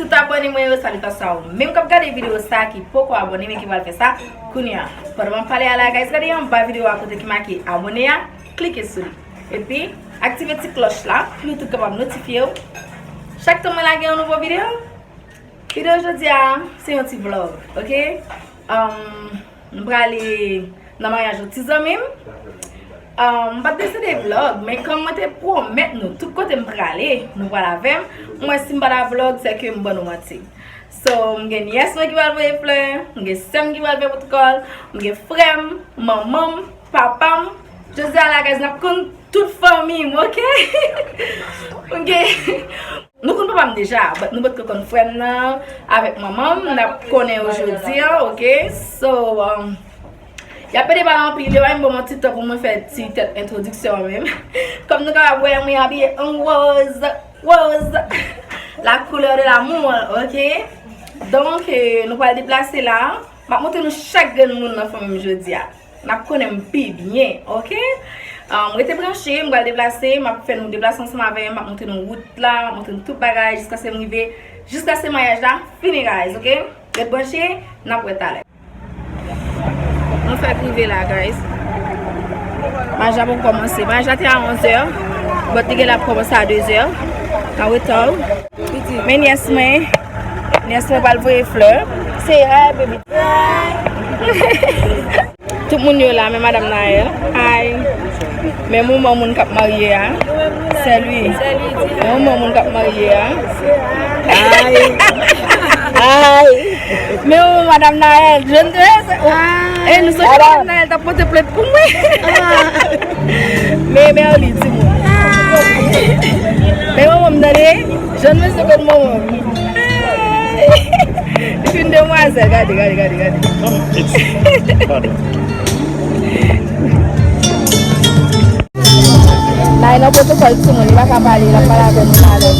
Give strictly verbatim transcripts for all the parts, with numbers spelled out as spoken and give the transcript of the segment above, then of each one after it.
Tout abòne mwen yo, salutation a ou menm k ap gade videyo sa ki poko abòne men ki pral fè sa kounye a. Pandan m ap pale a la, guys, gade anba videyo a kote ki make abòne a, klike sou li. Epi, aktive ti klòch la pou YouTube kapab notifye w chak tan mwen lage yon nouvo videyo. Videyo jodi a, se yon ti vlog, ok? Um, m prale nan maryaj yon ti zanmi m. Um, m pa t deside vlog, men kòm mwen te pwomèt nou, tout kote m prale, nou pral avè m. Mwen, si m pa ta vlog, se ke m ban nou manti. So, m gen nyès mwen ki pral voye flè, m gen sè m ki pral fè pwotokòl, m gen frè m, manman m, papa m. Jodi a la, guys, n ap konn tout fanmi m, ok? M gen Nou konn papa m deja, but nou potko konn frè m nan avèk manman m, n ap konnen yo jodi a, ok? So, um, y ap pede pale anpil, yo pa menm ban mwen ti tan pou mwen fè ti tèt entwodiksyon an menm. Kòm nou kapab wè, mwen abiye an woz, woz, la couleur de l'amour, ok? Donk, eh, nou pral deplase la. M ap montre nou chak grenn moun nan fanmi m jodi a. N ap konnen m pi byen, ok? Um, rete branche, m pral deplase, m ap fè nou deplase ansanm avè m, m ap montre nou wout la, m ap montre nou tout bagay, jiskaske m rive, jiskaske maryaj la fini, guys, ok? Ret branche, n ap wè talè. Nou fèk rive la, guys. Maryaj la poko kòmanse. Maryaj la te a onzè, but li genlè ap kòmanse a dezè. An reta. Men nyès mwen, nyès mwen pral voye flè. Say hi, baby. Tout moun yo la, men madanm Naël. Hi. Men manman moun k ap marye a. Salut. Men manman moun k ap marye a. Hi. Hi. Men manman madanm Naël. Jwenn trè. E nou soti madanm Naël t ap pote plent pou mwen. Men Merly, timoun. Men manman m, tande. Jwenn mesye kot manman m. Li fin demwazèl, gade, gade, gade, gade. Non, non, it's, pardon. Naël nan pwotokòl timoun, li pa ka pale, l ap pale avè nou talè.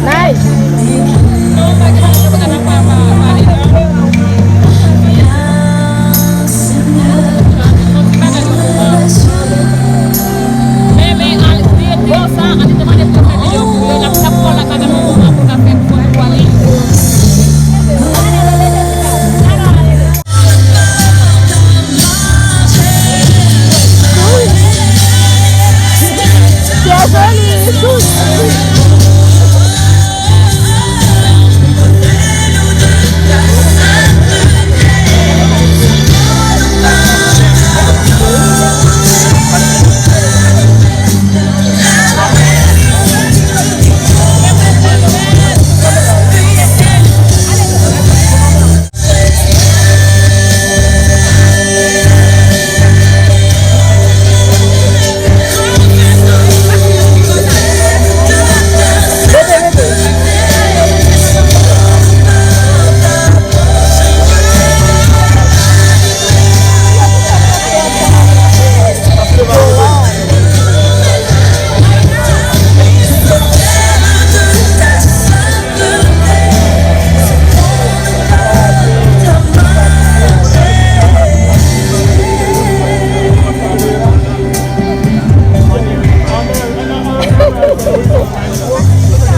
Nice.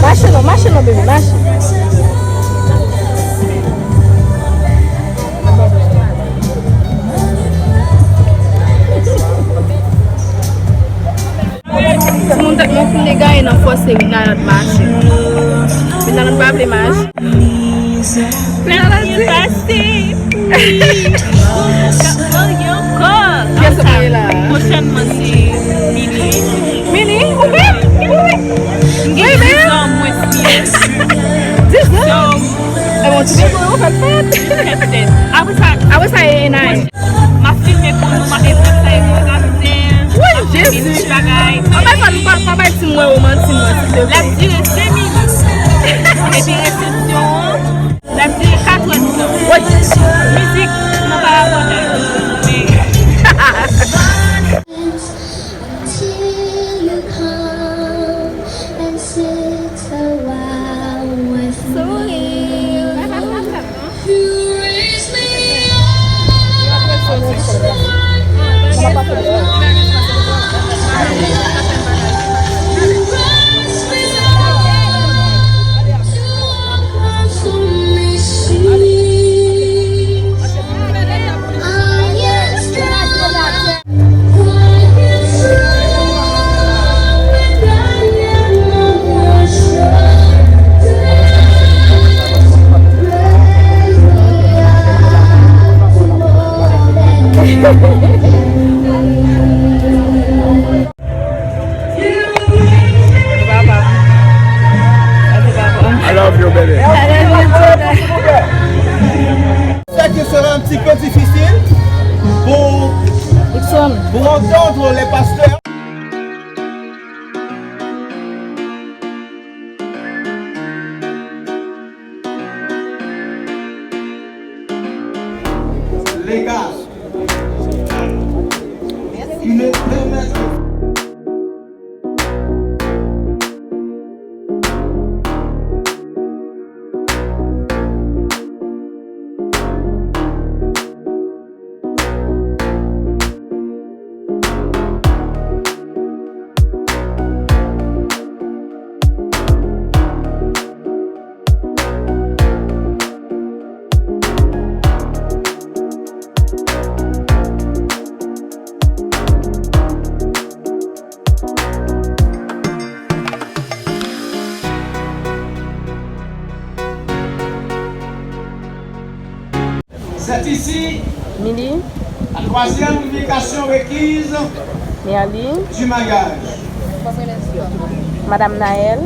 Mache non, mache non, bebe, mache. Timoun tèt mwen fin degaye nan fòse wi, Nayòt mache. Men Nayòt pa vle mache. Nayòt pase. Wi. K ap marye ankò. Kiyès ap marye la? Pwochènman se Mini. Mini? Ou menm? Wi. M gen dizan mwens li. Dizan? So, e bon, ti bebe ou fèk fèt. Fèt, fèt. Apre sa, apre sa, e Enay. M ap filme pou nou, m ap evre sa e pou gade. Wi, Jezi. Ti bagay. Anmè sa, nou pa, pa bay ti mwen ou manti mwen, silvouplè. L ap dire senk minit. Epi resepsyon an, l ap dire katrè di tan. Wi. Mizik nan parapòt la. Sourire. You raise me I love you, baby. C'est que sera un petit peu difficile pour, pour entendre les pasteurs. Les gars, il est très maître. C'est ici Mili. La troisième lubrication requise Miali. Du mariage. Madame Naël.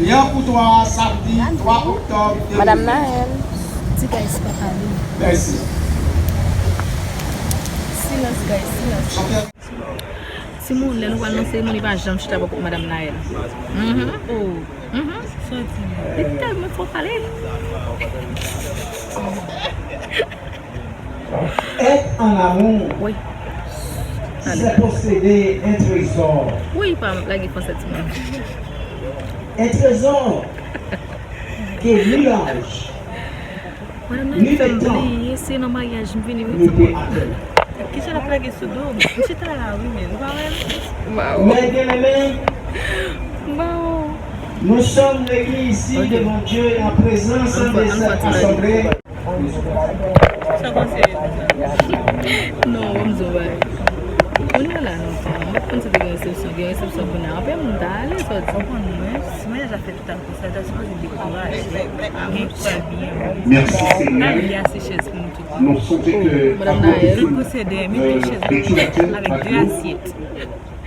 Lyankou twa, samdi twa oktòb de mil ven. Madame Naël. Ti guys pa pale. Mèsi. Silans, guys, silans. Timoun, lè nou pral nan seremoni, pa janm chita bò kot Madame Naël. Mhm. Oh. Mhm. Sa w di la? Li tèlman fò pale. Être en amour, oui, c'est posséder un trésor. Oui, pa lage fransè, timoun. Un trésor que ni l'âge, Madame Naël fè m bliye se nan maryaj m vini, wi, timoun. Kisa l ap lage sou do m? M chita la, wi, men ou pa wè m? Waw. Mes bien-aimés, waw, nous sommes réunis ici devant Dieu et en présence de cette assemblée. Sa w panse? Non, ban m di w bagay. Kounye a la, non, m pa konn si te gen resepsyon. Gen resepsyon kounye a. Anpil moun ta ale, sa w di? Ou konn mwen, si maryaj la fèt tan Sa ta sipoze dekouraje. Gen pral byen. Merci Seigneur. Li ase chèz pou nou tout. Nous sommes que Madame Naël. Li posede, mete chèz la avèk de asyèt.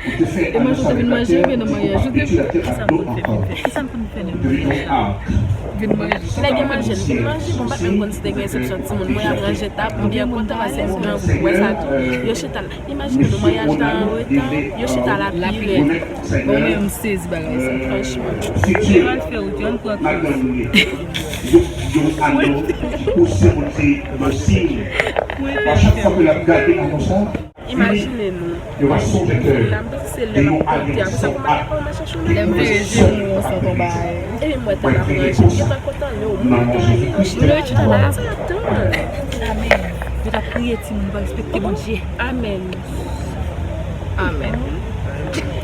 Imajine w te vin manje oubyen nan maryaj ou te vin. Kisa m konn fè vin fè? Kisa m konn fè nan maryaj la? Vin manje. Lè gen manje, vin manje. Bon, m pa t menm konn si te gen resepsyon timoun. Mwen ap ranje tab, m byen kontan, paske m gran gwoup wè sa tou. Yo chita la. Imajine nou, maryaj la an reta, yo chita la pi rèd. Bon, mwen, m sezi bagay sa, franchman. Yo pral fè wout, yo ann pran kous. Mwen, mwen, mwen, mwen. Imajine nou. Dam, se lè m ap konte, apre sa, kòman y ap al mache chounen? Lè m vire je m wè yon fon bagay. Epi m wè tan ap ranje, m gentan kontan lè w monte ale. Moun yo chita la, sa y ap tann. Amèn. Yo t ap priye, timoun, nou pa respekte Bondye. Amèn. Amèn.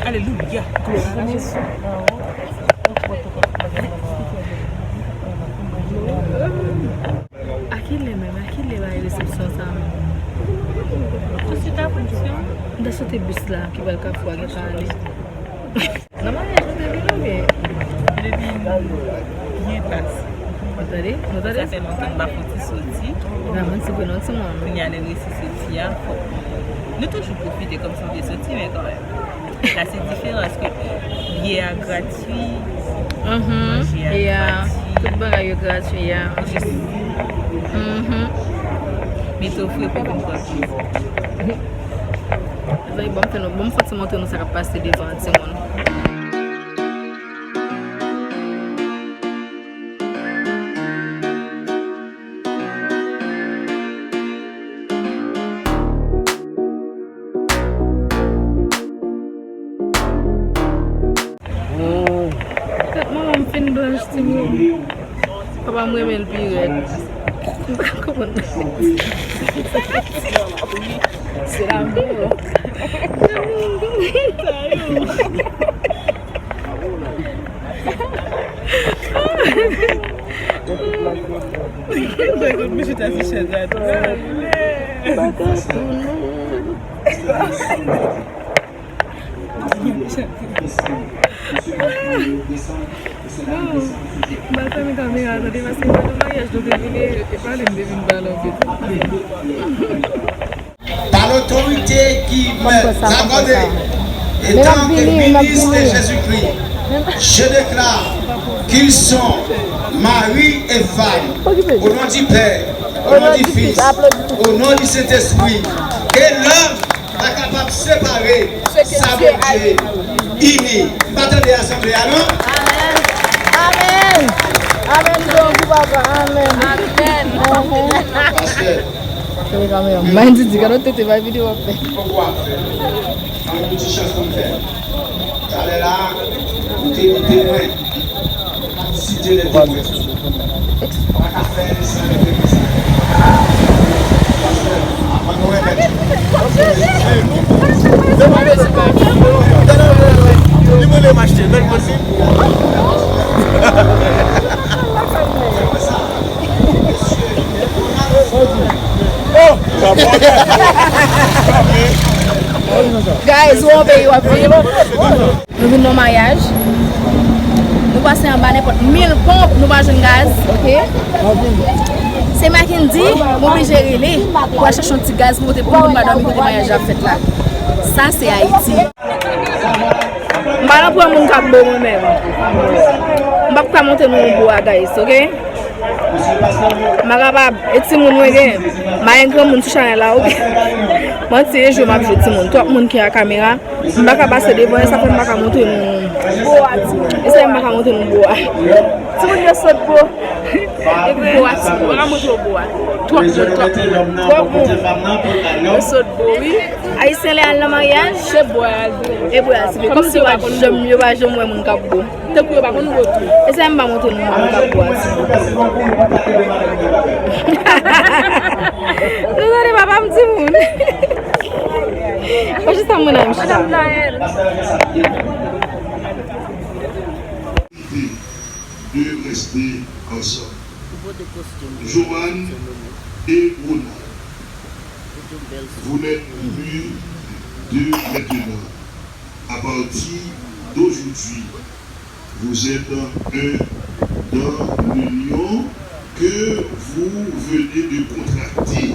Alelouya. Glwa a Jezi. A kilè menm? A kilè bay resepsyon sa menm? Tout swit apre misyon. M ta swete bis la ki pral Kafou a gentan ale. Nan maryaj nou te vin oubyen? Depi byen pase. Nou tande? Nou tande? Sa fè lontan m pa fon ti soti. Vrèman, ti vre non, timoun. Kounye a lè n resi soti a, fòk nou toujou pwofite kòmsi n te soti, men kanmenm. Sa se diferans ke biyè a gratwi, manje a gratwi. Tout bagay yo gratwi, ya. Jis mete w fre pou vin pran plezi. Mezanmi, ban m fè nou, ban m fè ti montre nou sa k ap pase devan an, timoun. Tèt manman m fin blanch, timoun. Papa m renmen l pi rèd. M pa konprann. Se lanmou. Bagay m chita sou chèz la. Bagay pou nou. Bon, m pral fèmen kamera a, tande, paske se nan maryaj nou te vini, e pale m te vin pale anpil. Bon, L'autorité qui m'est accordée étant que ministre de Jésus-Christ, je déclare qu'ils sont mari et femme, au nom du Père, au nom du Fils, au nom du Saint-Esprit, que l'homme pa kapab separe sa Bondye ini. M pa tande asanble a non. Amèn. Amèn. Amèn. Amèn. Amèn. Pastè. Mwen di di gado tete bay videyo ap fè. Poko ap fè. An yon ti chans pou m fè. Talè la, ou te di temwen. Site lè temwen. Pa ka fè li san lè temwen sa. Pastè, avan nou remèt. Li mande m achte, bèl pwosi. Guys, ou an peyi w ap viv. Nou vin nan maryaj. Nou pase anba nenpòt mil ponp, nou pa jwenn gaz, oke? Se Mackendy, m oblije rele pou al chache yon ti gaz pou pote pou moun pa dòmi kote maryaj la ap fèt la. Sa se Ayiti. M pa nan pran moun k ap bo mwen menm. M p ap ka monte nan yon bo a, guys, oke? M pa kapab. E timoun mwen gen. M pa gen granmoun sou chanèl la, oke? Manti, e jwe m ap jwe timoun. Twòp moun ki a kamera. M pa ka pase devan, e sa fè m pa ka montre nou. Bo a, timoun. E sa fè m pa ka montre nou bo a. Timoun yo sot bo. Epi bo a, timoun. M pa ka montre w bo a. Twòp moun, twòp moun. Twòp moun. Yo sot bo, wi. Ayisyen lè al nan maryaj, se bo a y al vre. E bo a, timoun. Kòmsi yo pa janm, yo pa janm wè moun k ap bo. Tankou yo pa konn bo tou. E sa m pa montre nou moun k ap bo a, timoun. Nou tande papa m, timoun. Mwen jis ap mwen nan mèch la. De rester ensemble. Joanne et Ronald, vous n'êtes plus deux maintenant. À partir d'aujourd'hui, vous êtes un dans l'union que vous venez de contracter.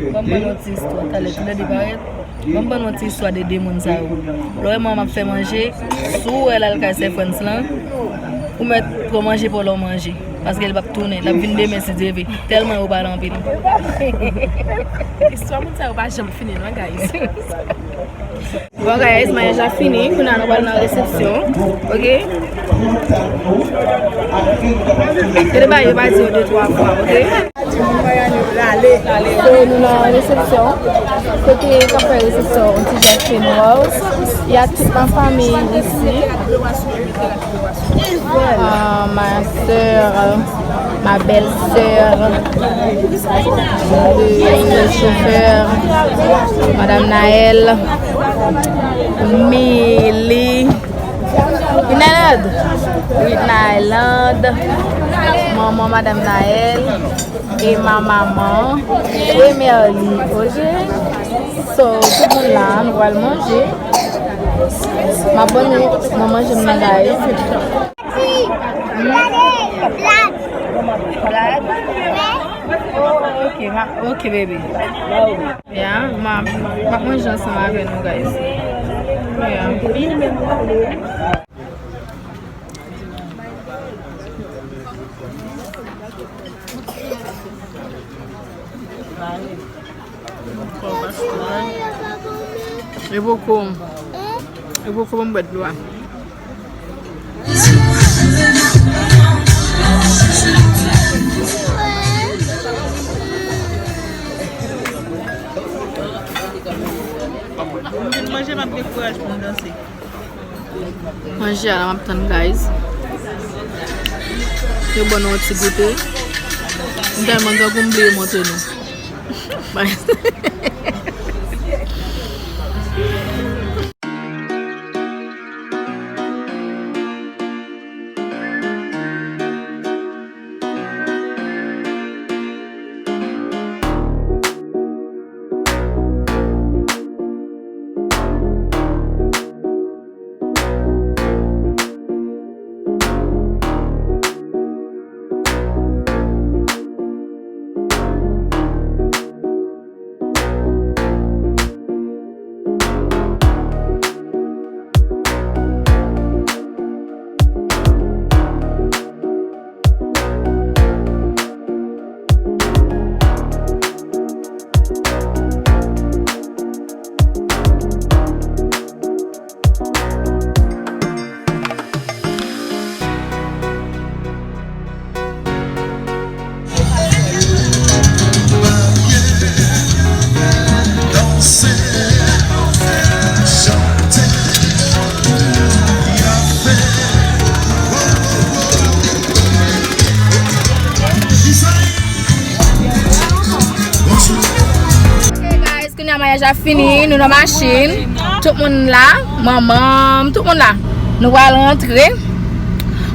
Ban m ban nou ti istwa, talè tou lè de parèt. Ban m ban nou ti istwa de de moun sa yo. Lè w wè manman ap fè manje, si w wè l al kay sè Frans lan, ou mèt pran manje pou lè w manje. Paske l p ap tounen, l ap vin demen si Dye vle. Tèlman yo pale anpil. Istwa moun sa yo pa janm fini non, guys. Bon, guys, maryaj la fini. Kounye a nou pral nan resepsyon. Oke? Gade bagay yo pa di yo de twa fwa, oke? So, nou nan resepsyon. Kote k ap fè resepsyon, yon ti jan funeral. Il y a toute ma famille ici. Ah, ma sœur, ma belle-sœur, le chauffeur, Madame Naël, Mili, Rinalande, Rinalande, maman Madame Naël, et ma maman, et Merly, ok? So, tout moun la, nou pral manje. M ap ban nou nan manje m nan, guys. Blood? Oh, ok, ma, ok, baby. Yeah, ma, m ap manje ansanm avè nou, guys. Yeah. E poko, e poko ban m bwè dlo a. M vin manje, m ap gen kouraj pou m danse. Manje a la m ap tann, guys. Yo ban nou yon ti goute. M tèlman grangou m bliye montre nou. Maryaj la fini, nou nan machin. Tout moun la, manman m, tout moun la. Nou pral rantre.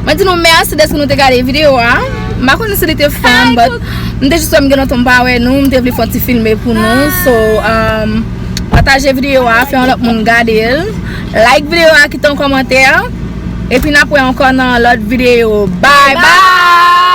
Mwen di nou mèsi dèske nou te gade videyo a. M pa konnen si li te fun, but m te jis wè m gen lontan m pa wè nou, m te vle fè yon ti filme pou nou. So, um, pataje videyo a, fè yon lòt moun gade l. Like videyo a, kite yon kòmantè. Epi n ap wè ankò nan lòt videyo. Bye bye!